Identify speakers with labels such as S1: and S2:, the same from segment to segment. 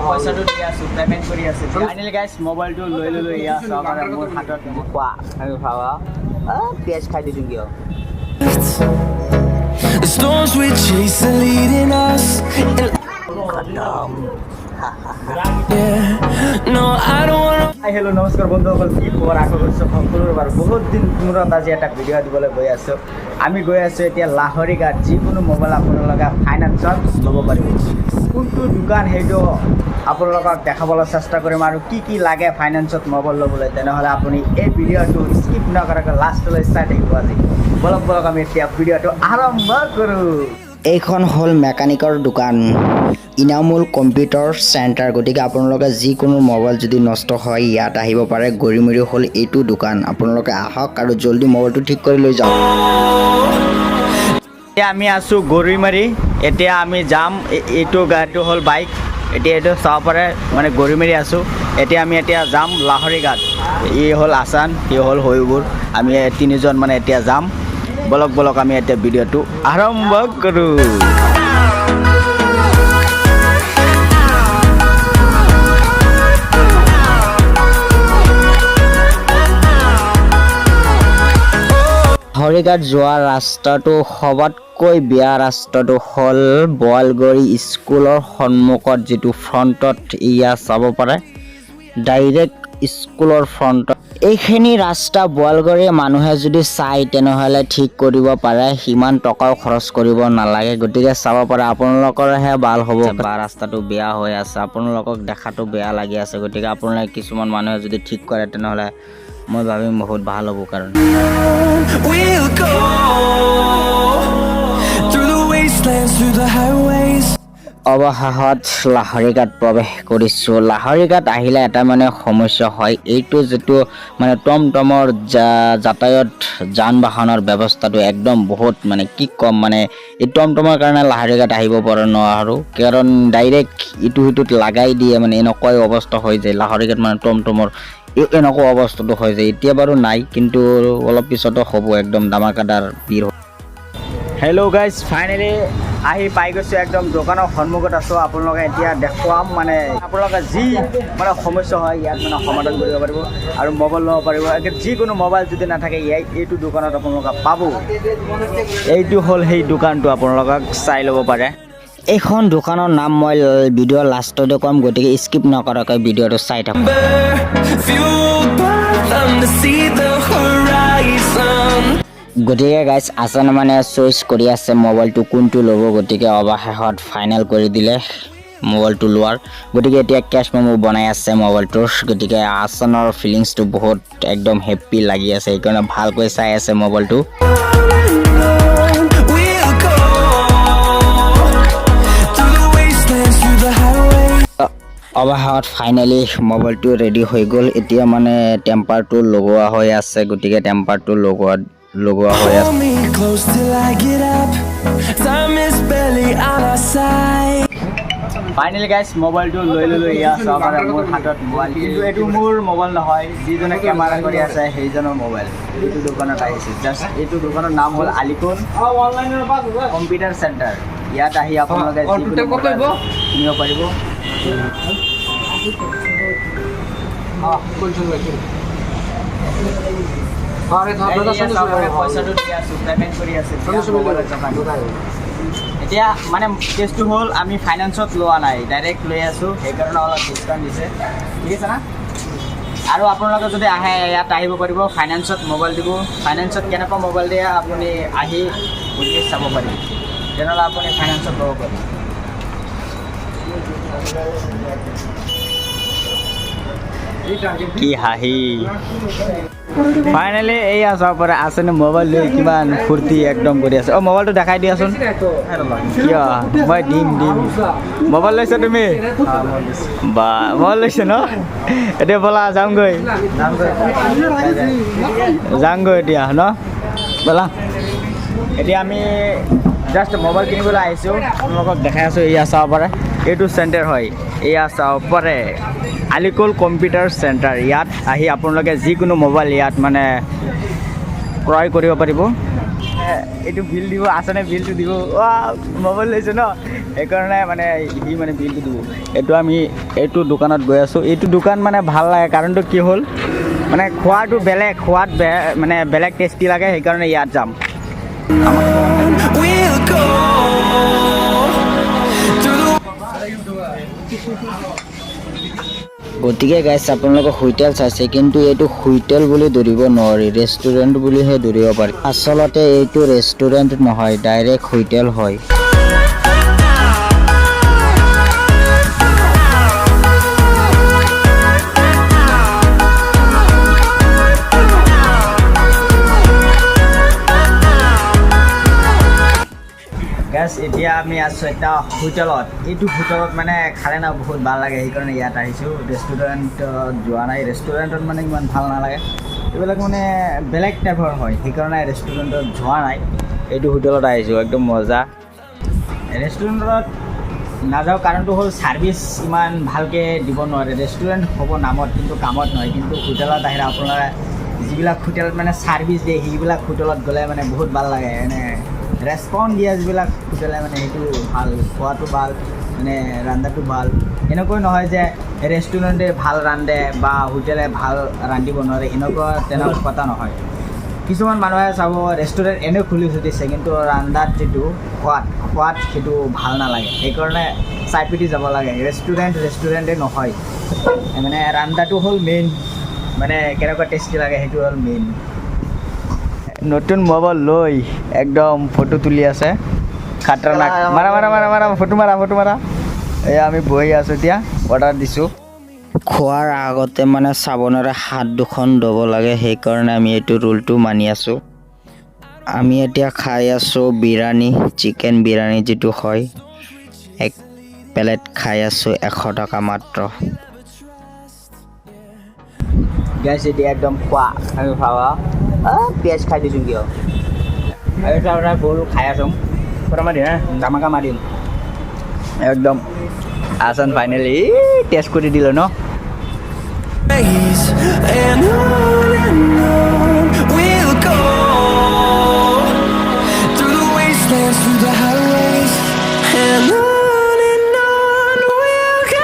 S1: পইচাটো দি আছোঁ, পে'মেণ্ট কৰি আছোঁ। ফাইনেলি গাইছ, মোবাইলটো লৈ ল'লোঁ। এয়া চাব পাৰে মোৰ হাতত।
S2: খোৱা, আমি খাৱা। পিঁয়াজ খাই দিছোঁ কিয়?
S3: The storms we chase are leading us, and yeah, no, I don't wanna.
S1: Hi, hello, নমস্কাৰ বন্ধুসকল, কি খবৰ? আশা কৰিছোঁ সকলোৰে বাৰু। বহুত দিন মূৰত আজি এটা ভিডিঅ' দিবলৈ গৈ আছোঁ। আমি গৈ আছোঁ এতিয়া লাহৰীঘাট। যিকোনো মোবাইল আপোনালোকে ফাইনেন্সত ল'ব পাৰিব। কোনটো দোকান সেইটো আপোনালোকক দেখাবলৈ চেষ্টা কৰিম আৰু কি কি লাগে ফাইনেন্সত মোবাইল ল'বলৈ। তেনেহ'লে আপুনি এই ভিডিঅ'টো স্কিপ নকৰাকৈ লাষ্টলৈ চাই থাকিব আজি। বলক বলক, আমি এতিয়া ভিডিঅ'টো আৰম্ভ কৰোঁ।
S2: এইখন হ'ল মেকানিকৰ দোকান, ইনামুল কম্পিউটাৰ চেণ্টাৰ। গতিকে আপোনালোকে যিকোনো মোবাইল যদি নষ্ট হয়, ইয়াত আহিব পাৰে। গৰিমৰি হ'ল এইটো দোকান। আপোনালোকে আহক আৰু জল্দি মোবাইলটো ঠিক কৰি লৈ যাওক।
S1: এতিয়া আমি আছোঁ গৰিমাৰী। এতিয়া আমি যাম। এইটো গাড়ীটো হ'ল বাইক। এতিয়া এইটো চাব পাৰে, মানে গৰিমাৰী আছোঁ এতিয়া আমি। এতিয়া যাম লাহৰীঘাট। ই হ'ল আছান, সি হ'ল হৈবোৰ। আমি তিনিজন মানে এতিয়া যাম। বলক বলক, আমি এতিয়া ভিডিঅ'টো আৰম্ভ কৰোঁ।
S2: লাহৰীঘাট যোৱা ৰাস্তাটো সবাতকৈ বেয়া ৰাস্তাটো হ'ল বোৱালগুৰি স্কুলৰ সন্মুখত যিটো ফ্ৰণ্টত, এয়া চাব পাৰে, ডাইৰেক্ট স্কুলৰ ফ্ৰণ্টত এইখিনি ৰাস্তা। বোৱালগুৰিৰ মানুহে যদি চায়, তেনেহ'লে ঠিক কৰিব পাৰে। সিমান টকাও খৰচ কৰিব নালাগে। গতিকে চাব পাৰে, আপোনালোকৰহে ভাল হ'ব। বা ৰাস্তাটো বেয়া হৈ আছে, আপোনালোকক দেখাটো বেয়া লাগি আছে। গতিকে আপোনালোকে কিছুমান মানুহে যদি ঠিক কৰে, তেনেহ'লে মই ভাবিম বহুত ভাল হ'ব কাৰণ
S3: We'll go through the wastelands, through the highways.
S2: অৱশেষত লাহৰীঘাট প্ৰৱেশ কৰিছোঁ। লাহৰীঘাট আহিলে এটা মানে সমস্যা হয়, এইটো যিটো মানে টমটমৰ যাতায়াত যান বাহনৰ ব্যৱস্থাটো একদম বহুত, মানে কি ক'ম, মানে এই টমটমৰ কাৰণে লাহৰীঘাট আহিব পৰা নোৱাৰোঁ। কাৰণ ডাইৰেক্ট ইটো সিটোত লাগাই দিয়ে, মানে এনেকুৱাই অৱস্থা হৈ যায় লাহৰীঘাট। মানে টমটমৰ এনেকুৱা অৱস্থাটো হৈ যায়। এতিয়া বাৰু নাই, কিন্তু অলপ পিছতো হ'ব, একদম ধামাকাদাৰ ভিৰ।
S1: হেল্ল' গাইজ, ফাইনেলি আহি পাই গৈছোঁ। একদম দোকানৰ সন্মুখত আছোঁ। আপোনালোকে এতিয়া দেখুৱাম, মানে আপোনালোকে যি মানে সমস্যা হয়, ইয়াত মানে সমাধান কৰিব পাৰিব আৰু মোবাইল ল'ব পাৰিব। একে যিকোনো মোবাইল যদি নাথাকে, ইয়াত এইটো দোকানত আপোনালোকে পাব। এইটো হ'ল সেই দোকানটো, আপোনালোকক চাই ল'ব পাৰে।
S2: এইখন দোকানৰ নাম মই ভিডিঅ' লাষ্টতে ক'ম। গতিকে স্কিপ নকৰাকৈ ভিডিঅ'টো চাই থাকক।
S3: Fueled by them to see the horizon.
S2: গতিকে গাইজ, আছান মানে চইচ কৰি আছে মোবাইলটো কোনটো ল'ব। গতিকে অৱশেষত ফাইনেল কৰি দিলে মোবাইলটো লোৱাৰ। গতিকে এতিয়া কেছ মেমো বনাই আছে মোবাইলটোৰ। গতিকে আছানৰ ফিলিংছটো বহুত একদম হেপ্পী লাগি আছে, সেইকাৰণে ভালকৈ চাই আছে মোবাইলটো।
S3: On we'll go through the wastelands, through the highways.
S2: অৱশেষত ফাইনেলি মোবাইলটো ৰেডি হৈ গ'ল। এতিয়া মানে টেম্পাৰটো লগোৱা হৈ আছে। গতিকে টেম্পাৰটো লগোৱা লগোৱা হৈ আছে।
S3: Hold me close till I get up. Time is barely on our side.
S1: Finally guys, মোবাইলটো লৈ ল'লোঁ। এয়া চাব পাৰে মোৰ হাতত মোবাইল। কিন্তু এইটো মোৰ মোবাইল নহয়, যিজনে কেমেৰা কৰি আছে সেইজনৰ মোবাইল। এইটো দোকানত আহিছে জাষ্ট। এইটো দোকানৰ নাম হ'ল আলিকুল কম্পিউটাৰ চেণ্টাৰ। ইয়াত আহি আপোনালোকে যিকোনো মোবাইল কিনিব পাৰিব। পইচাটো দি আছোঁ, পে'মেণ্ট কৰি আছোঁ। এতিয়া মানে কেছটো হ'ল, আমি ফাইনেন্সত লোৱা নাই, ডাইৰেক্ট লৈ আছোঁ, সেইকাৰণে অলপ ডিছকাউণ্ট দিছে। ঠিক আছে না? আৰু আপোনালোকে যদি আহে, ইয়াত আহিব পাৰিব। ফাইনেন্সত মোবাইল দিব। ফাইনেন্সত কেনেকুৱা মোবাইল দিয়ে, আপুনি আহি বুজি চাব পাৰিব। তেনেহ'লে আপুনি ফাইনেন্সত ল'ব পাৰিব। কি হাঁহি! ফাইনেলি এইয়া চাব পাৰে, আছেনে মোবাইল লৈ কিমান ফূৰ্তি একদম কৰি আছে। অ', মোবাইলটো দেখাই দিয়াচোন। কিয়, মই দিম দিম। মোবাইল লৈছা তুমি? বা, মোবাইল লৈছে ন? এতিয়া ব'লা যামগৈ, যামগৈ এতিয়া ন। ব'লা, এতিয়া আমি জাষ্ট মোবাইল কিনিবলৈ আহিছোঁ। আপোনালোকক দেখাই আছোঁ। এয়া চাব পাৰে, এইটো চেণ্টাৰ হয়। এয়া চাব পাৰে, আলিকুল কম্পিউটাৰ চেণ্টাৰ। ইয়াত আহি আপোনালোকে যিকোনো মোবাইল ইয়াত মানে ক্ৰয় কৰিব পাৰিব। এইটো বিল দিব আছেনে? বিলটো দিব। মোবাইল লৈছে ন, সেইকাৰণে মানে সি মানে বিলটো দিব। এইটো আমি এইটো দোকানত গৈ আছোঁ। এইটো দোকান মানে ভাল লাগে, কাৰণটো কি হ'ল মানে খোৱাটো বেলেগ সোৱাদ, মানে বেলেগ টেষ্টি লাগে, সেইকাৰণে ইয়াত যাম।
S3: We'll go through the
S2: গতিকে গাইছ, আপোনালোকে হোটেল চাইছে, কিন্তু এইটো হোটেল বুলি ধৰিব নোৱাৰি, ৰেষ্টুৰেণ্ট বুলিহে ধৰিব পাৰি। আচলতে এইটো ৰেষ্টুৰেণ্ট নহয়, ডাইৰেক্ট হোটেল হয়।
S1: গাইছ, এতিয়া আমি আছোঁ এটা হোটেলত। এইটো হোটেলত মানে খালে না বহুত ভাল লাগে, সেইকাৰণে ইয়াত আহিছোঁ। ৰেষ্টুৰেণ্টত যোৱা নাই। ৰেষ্টুৰেণ্টত মানে ইমান ভাল নালাগে, এইবিলাক মানে বেলেগ টাইপৰ হয়, সেইকাৰণে ৰেষ্টুৰেণ্টত যোৱা নাই। এইটো হোটেলত আহিছোঁ, একদম মজা। ৰেষ্টুৰেণ্টত নাযাওঁ, কাৰণটো হ'ল ছাৰ্ভিচ ইমান ভালকৈ দিব নোৱাৰে। ৰেষ্টুৰেণ্ট হ'ব নামত, কিন্তু কামত নহয়। কিন্তু হোটেলত আহিলে আপোনালোকে যিবিলাক হোটেলত মানে ছাৰ্ভিচ দিয়ে, সেইবিলাক হোটেলত গ'লে মানে বহুত ভাল লাগে। মানে ৰেচপঞ্চ দিয়া যিবিলাক হোটেলে মানে সেইটো ভাল, খোৱাটো ভাল, মানে ৰান্ধাটো ভাল। এনেকৈ নহয় যে ৰেষ্টুৰেণ্টে ভাল ৰান্ধে বা হোটেলে ভাল ৰান্ধিব নোৱাৰে, এনেকুৱা তেনেকুৱা কথা নহয়। কিছুমান মানুহে চাব, ৰেষ্টুৰেণ্ট এনেই খুলি থৈ দিছে, কিন্তু ৰান্ধাত যিটো সোৱাদ সোৱাদ সেইটো ভাল নালাগে। সেইকাৰণে চাই পিটি যাব লাগে। ৰেষ্টুৰেণ্ট ৰেষ্টুৰেণ্টে নহয়, মানে ৰান্ধাটো হ'ল মেইন, মানে কেনেকুৱা টেষ্টি লাগে সেইটো হ'ল মেইন। নতুন মোবাইল লৈ একদম ফটো তুলি আছে, খাতাৰনাক। মাৰা মাৰা মাৰা মাৰা, ফটো মাৰা, ফটো মাৰা। এয়া আমি বহি আছোঁ, এতিয়া অৰ্ডাৰ দিছোঁ।
S2: খোৱাৰ আগতে মানে চাবোনেৰে হাত দুখন ধুব লাগে, সেইকাৰণে আমি এইটো ৰুলটো মানি আছোঁ। আমি এতিয়া খাই আছোঁ বিৰিয়ানী, চিকেন বিৰিয়ানী যিটো হয়, এক প্লেট খাই আছোঁ 100 টকা মাত্ৰ।
S1: গাইছ, এতিয়া একদম খোৱা আমি খাৱা। পিঁয়াজ খাই দিছোঁ কিয়? আৰু গৰু খাই আছোঁ। ধামাকা মাৰিম একদম। আচান ফাইনেলি টেষ্ট কৰি দিলোঁ ন।
S3: Ways. And on we'll go through the wastelands, through the highways, and on we'll go.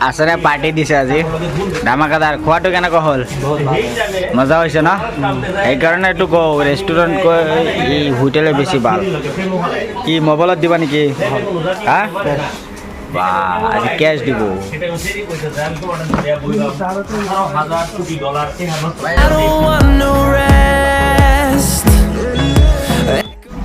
S1: আচাৰে পাৰ্টি দিছে আজি ধামাকাদাৰ। খোৱাটো কেনেকুৱা হ'ল? মজা হৈছে ন? সেইকাৰণে এইটো কওঁ, ৰেষ্টুৰেণ্টকৈ এই হোটেলে বেছি ভাল। কি মোবাইলত দিবা নেকি? হা বা, আজি কেছ দিব।
S3: I don't want no rest.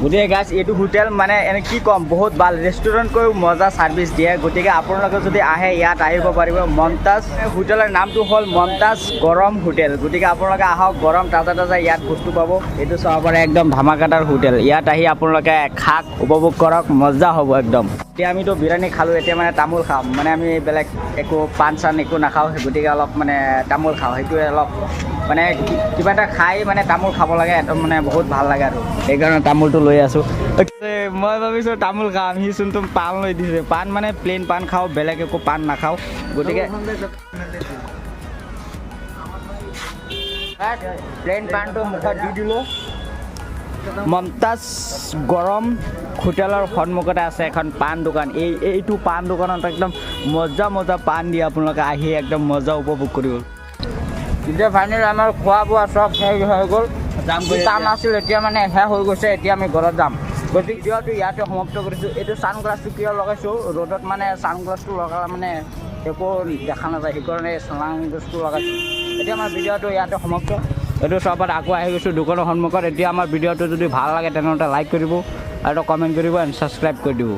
S1: গতিকে গাইছ, এইটো হোটেল মানে এনে কি ক'ম, বহুত ভাল, ৰেষ্টুৰেণ্টকৈও মজা ছাৰ্ভিচ দিয়ে। গতিকে আপোনালোকে যদি আহে, ইয়াত আহিব পাৰিব। মমতাজ হোটেলৰ নামটো হ'ল মমতাজ গৰম হোটেল। গতিকে আপোনালোকে আহক, গৰম তাজা তাজা ইয়াত বস্তু পাব। এইটো চাব পাৰে, একদম ধামাকাদাৰ হোটেল। ইয়াত আহি আপোনালোকে খাক, উপভোগ কৰক, মজা হ'ব একদম। এতিয়া আমিতো বিৰিয়ানী খালোঁ, এতিয়া মানে তামোল খাম। মানে আমি বেলেগ একো পাণ চান একো নাখাওঁ, গতিকে অলপ মানে তামোল খাওঁ। সেইটোৱে অলপ মানে কিবা এটা খাই মানে তামোল খাব লাগে, একদম মানে বহুত ভাল লাগে আৰু সেইকাৰণে তামোলটো লৈ আছোঁ। মই ভাবিছোঁ তামোল খাম, সি চোন তুম পাণ লৈ দিছে। পাণ মানে প্লেইন পাণ খাওঁ, বেলেগ একো পাণ নাখাওঁ। গতিকে প্লেইন পাণটো মুখত দি দিলোঁ। মমতাজ গৰম হোটেলৰ সন্মুখতে আছে এখন পাণ দোকান। এইটো পাণ দোকানত একদম মজা মজা পাণ দিয়ে, আপোনালোকে আহি একদম মজা উপভোগ কৰিব। এতিয়া ফাইনেলি আমাৰ খোৱা বোৱা চব শেষ হৈ গ'ল।
S2: যাম।
S1: যি কাম আছিল এতিয়া মানে শেষ হৈ গৈছে, এতিয়া আমি ঘৰত যাম। গতিকে ভিডিঅ'টো ইয়াতে সমাপ্ত কৰিছোঁ। এইটো ছানগ্লাছটো কিয় লগাইছোঁ? ৰ'দত মানে ছানগ্লাছটো লগালে মানে একো দেখা নাযায়, সেইকাৰণে ছানগ্লাছটো লগাইছোঁ। এতিয়া আমাৰ ভিডিঅ'টো ইয়াতে সমাপ্ত। এইটো চবত আকৌ আহি গৈছোঁ দোকানৰ সন্মুখত। এতিয়া আমাৰ ভিডিঅ'টো যদি ভাল লাগে, তেনেহ'লে লাইক কৰিব আৰু কমেণ্ট কৰিব এণ্ড ছাবস্ক্ৰাইব কৰি দিব।